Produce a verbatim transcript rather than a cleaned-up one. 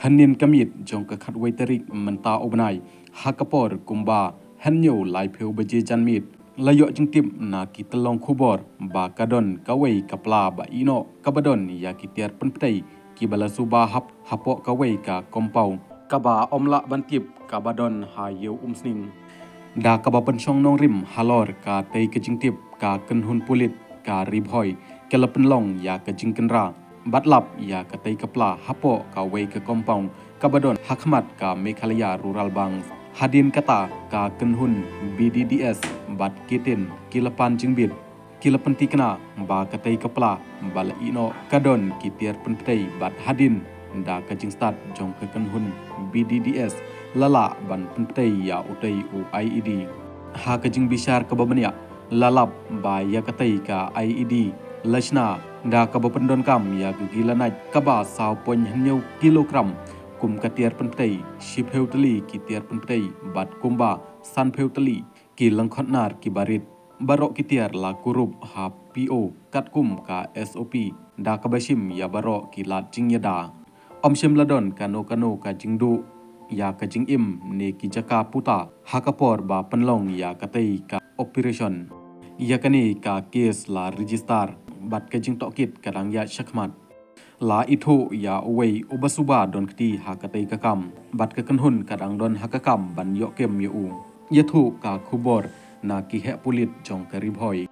Hynnin ka miet jong ka khatwei tarik mynta u bnai, ha ka por kumba hynñiew laiphew baje janmiet, la ïoh jingtip na ki tyllong khubor ba ka don kawei ka pla ba ïehnoh kaba don ïa ki tiar pynptei kiba la suba hap hapoh kawei ka compound kaba ym lah ban tip kaba don ha Ïew Umsning. Da kaba pynshong nongrim halor katei ka jingtip, ka kynhun pulit ka Ri Bhoi ka la pynlong ïa ka jingkynra bad lap ïa katei ka pla hapoh kawei ka compound kaba don ha khmat ka Meghalaya Rural Bank. Hadien kata ka kynhun B D D S bad ki ktien ki la pan jingbit, ki la pyntikna ba katei ka pla ba la ïehnoh ka don ki tiar pynptei bad hadien da ka jingstad jong ka kynhun B D D S la lah ban pynptei ïa utei u I E D. Ha ka jingbishar kaba bniah la lap ba ïa katei ka I E D la shna da kaba pyndonkam ïa ka gilanaid kaba saw point hynñiew kilogram kum ka tiar pynptei, shiphew tylli ki tiar pynptei bad kumba sanphew tylli ki lyngkhot nar kiba rit. Baroh ki tiar la kurup ha P O katkum ka S O P da kaba shim ïa baroh ki lad jingïada. Ym shym la don kano kano ka jingduh ïa ka jingim ne ki jaka puta ha ka por ba pynlong ïa katei ka operation. Ïa kane ka kes la register bad ka jingtohkit ka dang ïaid shakhmat. La ithuh ïa uwei uba suba don kti ha katei ka kam bad ka kynhun ka dang don ha ka kam ban ïoh kem ïa u, ïathuh ka khubor na ki heh pulit jong ka Ri Bhoi.